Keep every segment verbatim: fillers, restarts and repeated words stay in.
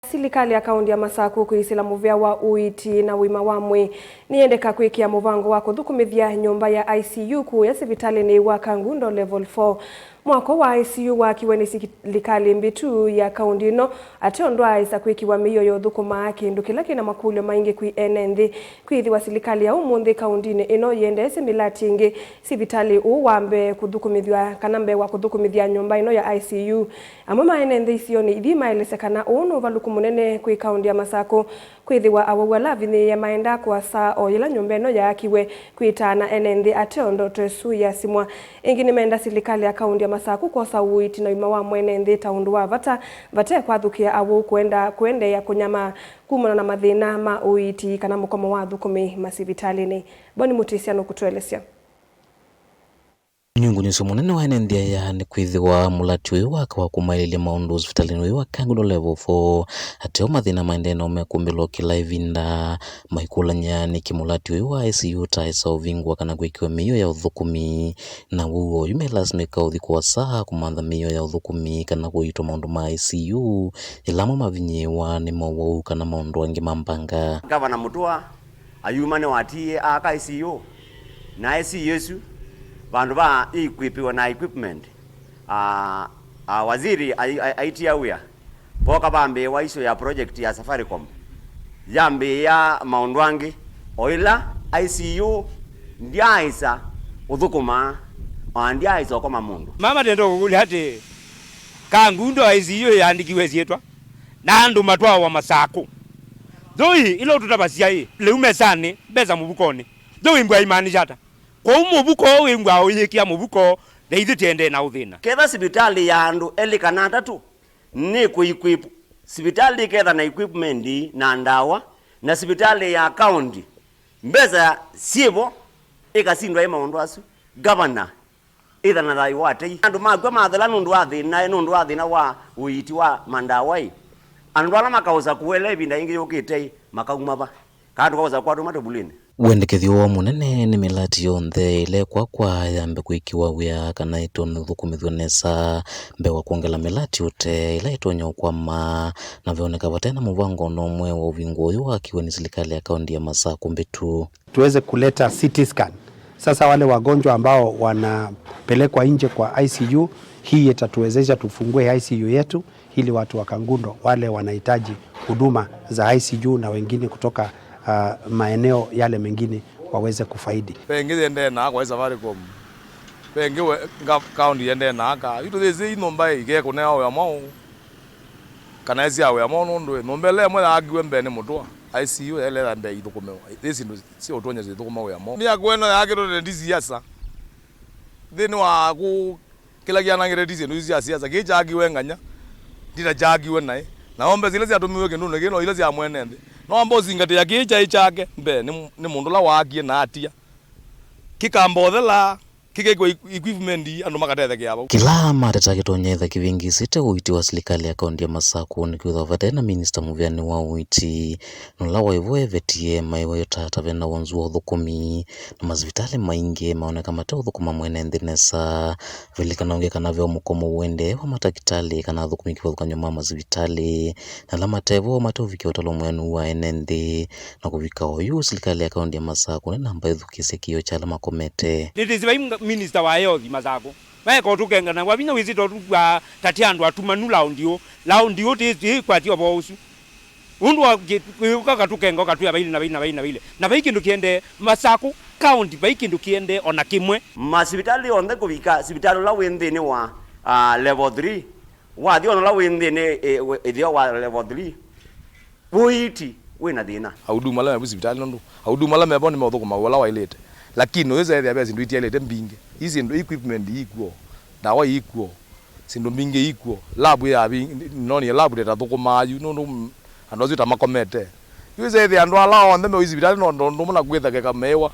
Silikalĩ ya kaũntĩ ya Masaku kwĩsĩla mũvea wa ũiiti na ũima wa mwĩĩ nĩyendeka kwĩkĩa mũvango wa kũthũkũmĩthya nyũmba ya I C U kũũya sivitalĩnĩ wa Kangundo Level four. Mwako wa I C U waakiwe nĩ silikalĩ mbĩtu ya kaũntĩ ĩno, ateo ndwaaĩsa kwĩkĩwa mĩio ya ũthũkũma, kĩndũ kĩla kĩna makũlyo maingĩ kwĩ ene nthĩ. Kwĩthĩwa silikalĩ ya ũmũnthĩ kaũntĩnĩ ĩno yĩendeesye mĩlati ĩngĩ, sivitalĩ ũũ wa mbee kũthũkũmĩthw'a kana mbee wa kũthũkũmĩthya nyũmba ĩno ya I C U. Amwe ma ene nthĩ isionĩ ithi maelesya kana ũũ nĩ ũvalũku mũnene kwĩ kaũntĩ ya Masaku, kwĩthĩwa awau ala avinyĩĩe maendaa kũasa o yĩla nyũmba ĩno yaakiwe kwĩtaana ene nthĩ ateo ndoto ĩsu yasimwa. Ĩngĩ nĩmenda silikalĩ ya kaũntĩ ya Masaku kwosa ũiiti na ũima wa mwene nthĩ ta ũndũ wa vata, vate kwathũkĩa awau kũenda kũendeea kũnyamaa kumana na mathĩna ma ũiiti kana mũkomo wa athũkũmi masivitalĩnĩ. Boni Mũtĩsya nũkũtũelesya. Nyungunyĩsyo mũnene wa ene nthĩ aya nĩ kwĩthĩwa mũlati ũyũ waka wa kũmaĩlĩlya maũndũ sivitalĩnĩ ũyũ wa Kangundo Level four, ateo mathĩna maendee na ũmekũmbĩlwa kĩla ĩvinda, maikũlany'a nĩkĩ mũlati ũyũ wa I C U ũtaaĩsa ũvingũa kana kwĩkĩwa mĩio ya ũthũkũmi, na w'o oyu melasimĩka ũthi kũasa kũmantha mĩio ya ũthũkũmi kana kũiitwa maũndũ ma I C U, yĩla amwe mavinyĩĩwa nĩ mowau kana maũndũ angĩ ma mbanga. Gavana Mũtua ayuma nĩwatiie aaka I C U, na I C U ĩsu vandũ va ĩikwĩpĩwa na equipment, a, a, waziri ai-, ai-, aitia wĩa, voka vambĩĩwa issue ya project ya Safaricom, yambĩĩa maũndũ angĩ, o ĩla I C U ndyaaĩsa ũthũkũma, o na ndyaaĩsa ũkoma mũndũ. Mama tenda kũkũlya atĩ, Kangundo I C U yĩandĩkiwe syĩtwa, na andũ matwawa Masakũ. Thoi ila ũtũtavasya ĩ, lĩu mesanĩ, mbesa mũvukonĩ. Thoi mbwa imaanisha ata? Kwoou mũvuko ũũ wĩmbwa ũyĩkĩa mũvuko, na ithyĩ tĩendee na ũthĩna. Ketha sivitalĩ ya andũ elĩ kana atatũ nĩ kũ-equip, sivitalĩ ĩketha na equipment na ndawa, na sivitalĩ ya kaũnti mbesa syĩvo ĩkasindwa ĩ maũndũ asu. Gavana, ĩtha na thayũ wa tei. Andũ makw'a mathela nũndũ wa thĩna, nũndũ wa thĩna wa ũiiti wa mandawa-ĩ, andũ ala makaũsa kũelewa ĩvinda yĩngĩ yũkĩte-ĩ, makauma va? Kana tũkaũsa kwatũma tũvulĩnĩ? Wendekethyo woo mũnene nĩ mĩlati yonthe ĩla ĩkwakwa yambe kwĩkĩwa wĩa kana ĩtonya ũthũkũmĩthw'a nesa mbee wa kwongela mĩlati ũtee ĩla ĩtonya ũkwama, na veoneka vate na mũvango o na ũmwe wa ũvingũa ũyũ wakiwe nĩ silikalĩ ya kaũntĩ ya Masakũ mbĩtu. Tuweze kuleta C T scan. Sasa wale wagonjwa ambao wanapelekwa nje kwa I C U, hii itatuwezesha tufungue I C U yetu ili watu wa Kangundo wale wanahitaji huduma za I C U na wengine kutoka, ah, maeneo yale mengine waweze kufaidi. Ve ĩngĩ yĩendee na aka wa Safaricom. Ve ĩngĩ we-, nga-, kaũnti yĩendee na aka. Yu tũyĩsĩ nyũmba ĩkekũnea wĩa mwaũ. Kana ĩsya wĩa mwaũ nũndũ nyũmba ĩla ĩmwe yaakiwe mbee nĩ mũtũa, I C U yaĩle yambe ĩthũkũmĩwa. Yĩ syĩndũ sya ũtony'a syĩthũkũma wĩa mwaũ. Mĩako ĩno yaakĩtwe nĩ siasa. Nthĩnĩ wa kũ-, kĩla kĩanangĩte ti syĩndũ isu sya siasa. Kĩĩ kyaakiwe nganya, ndita kyaakiwe naĩ. Na mbesa ila syatũmĩiwe kĩndũnĩ kĩĩ no ila sya mwene nthĩ. No amba ũsingatĩa kĩĩ kyaĩ kyake mbee nĩ, nĩ mũndũ ũla waakie na atia. Kĩkamba ũthela. Kĩkekwa equipment andũ makatethekea vau. Kĩla mateta kĩtonya etha kĩvĩngĩsĩte ũiiti wa silikalĩ ya kaũnti ya Masakũ nĩkwĩthwa vate na minista mũvĩanĩ wa ũiiti, na ũla waĩ vo evetie maĩwa ĩtata vena wonzu wa ũthũkũmi, na masivitalĩ maingĩ maoneka mate ũthũkũma mwene nthĩ nesa. Vilikana ũngĩ kana ve mũkomo ũendee wa matakĩtalĩ kana athũkũmi kĩvathũkany'o ma masivitalĩ, na ala mate vo mate ũvikĩa ũtalo mwenu wa ene nthĩ. Na kũvika oyu, silikalĩ ya kaũnti ya Masakũ nĩ namba ĩthukĩĩsye kĩĩo kya ala makomete. Nĩtĩsĩ vai mga-, minista wa health Masakũ. Maeka ũtũkenga na wavinya wĩsĩ tũtw'a ta ti andũ atumanu laundi ũũ. Laundi ũũ tĩ, tĩ kwati ũvoo ũsu. Ũndũ wa kĩ-, ũka katũkenga ũkatwĩa vailĩ na vailĩ na vailĩ na vailĩ. Na vai kĩndũ kĩendee Masakũ kaũnti, vai kĩndũ kĩendee o na kĩmwe. Masivitalĩ onthe kũvika sivitalĩ ũla wĩ nthĩnĩ wa, ah, level three. Wathi ona ũla wĩ nthĩnĩ, ĩ, ĩ, ĩtheo wa level three. Ũiiti wĩ na thĩna. Ahudumu ala me vu sivitalĩ nũndũ ahudumu ala me vo nĩmeũthũkũma wĩa ũla waĩlĩte. Lakini ũyĩsa ethĩa ve syĩndũ itialĩte mbingĩ. Ii syĩndũ, equipment ikw'o, ndawa ikw'o, syĩndũ mbingĩ ikw'o. Lab ya vi-, noni lab ndĩtathũkũmaa yu nũndũ, mm, andũ asu ta makomete. Yu ĩsa ethĩa andũ ala onthe me sivitalĩ no ũndũ ũmwe na kwĩthekeka meĩwa.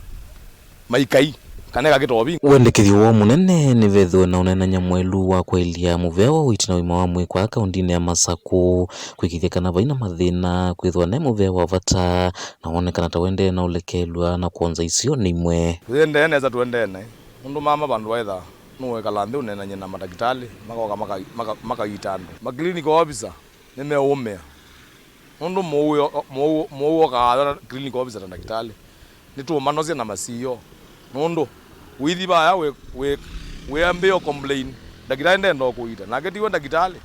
Maikai, kana ĩkakĩta ũvinga. Wendekethyo woo mũnene nĩ vethĩwe na ũneenany'a mwaĩlu wa kwaĩlya mũvea wa ũiiti na ũima wa mwĩĩ kwa kaũntinĩ ya Masakũ, kwĩkĩĩthya kana vai na mathĩna, kwĩthĩwa ne mũvea wa vata, na wonekana ta ũendee na ũlekelw'a na kwonza isionĩ imwe. Tũyĩendee nesa tũendee naĩ, nũndũ mama vandũ waĩtha nũwĩkala nthĩ ũneenany'e na matakĩtalĩ, makoka maka-, maka-, makaiita andũ. Ma clinical officer nĩmeũũmĩa. Nũndũ mũwau, mũwau, mũwau okaa na clinic officer na ndakĩtalĩ. Nĩtũũmanosya na masiio. Nũndũ wĩthi vaya wĩ, wĩ, wĩambĩĩa complain, ndakĩtalĩ ndenda kũita. Nake tiwe ndakĩtalĩ.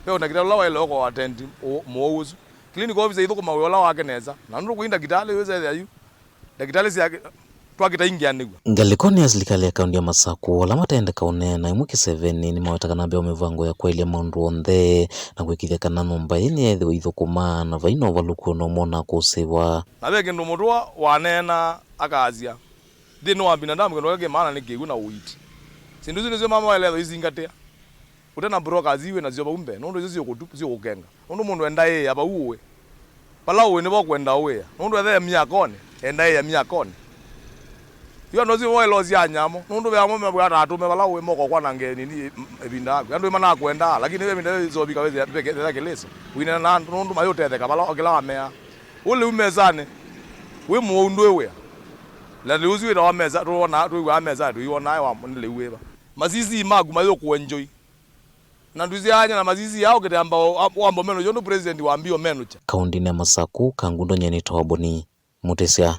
Ve ndakĩtalĩ ũla waĩle ũko attend ũ-, mũwau ũsu. Clinic officer ithũkũma wĩa ũla wake nesa. Na nũndũ kwĩ ndakĩtalĩ wĩsethĩa yu. Ndakĩtalĩ syake twakĩta ingĩanĩw'a. Ngalĩkonĩ ya silikalĩ ya kaũntĩ ya Masaku, ala matendeka ũneena na imwe kĩsevenĩ, nĩmaweta kana mbeo mĩvango ya kwaĩlya maũndũ onthe na kwĩkĩthya kana nyũmba ĩĩ nĩyeethĩwa ithũkũma na vai na ũvalũku o na ũmwe ũnakũsĩĩwa. Na ve kĩndũ mũtũa waneena akasya, nthĩnĩ wa binadamu kĩndũ kĩla kĩ maana nĩ kĩw'ũ na ũiiti. Syĩndũ isu nĩsyo mama waĩle isingatĩa. Ũte na brokers iwĩ nasyo vau mbee, nũndũ isu siũkũtu-, siũkũkenga. Nũndũ mũndũ endaĩĩa vau ũĩ. Vala ũĩ nĩvo kwenda ũĩa. Nũndũ ethee myakonĩ, endaĩĩa myakonĩ. Yu andũ asu vo elosya nyamũ, nũndũ ve amwe mew'aa ta atũme vala ũĩ moko kwanange nini ĩ-, ĩvinda yaku. Andũ ĩmanakwendaa, lakini ve ĩvinda yĩsovika wĩthĩa kĩlĩso. Ũinena na andũ nũndũ mayũtetheka vala o kĩla wameaa. Ũlĩu mesanĩ, wĩ mũwau ndwĩ wĩa. Na lĩu ũsu wĩtawa mesa, tũwonaa, twĩw'aa mesanĩ, tũiwonaa wa nĩ lĩu wĩva. Masisii maku mayũkũenjoy. Na ndũsyaany'a na masisii aa ũkĩtamba wamba ũmenũkya ũndũ president wambie ũmenũkya. Kaũndĩnĩ ya Masaku, Kangundo nyie nĩtawa Boni Mũtĩsya.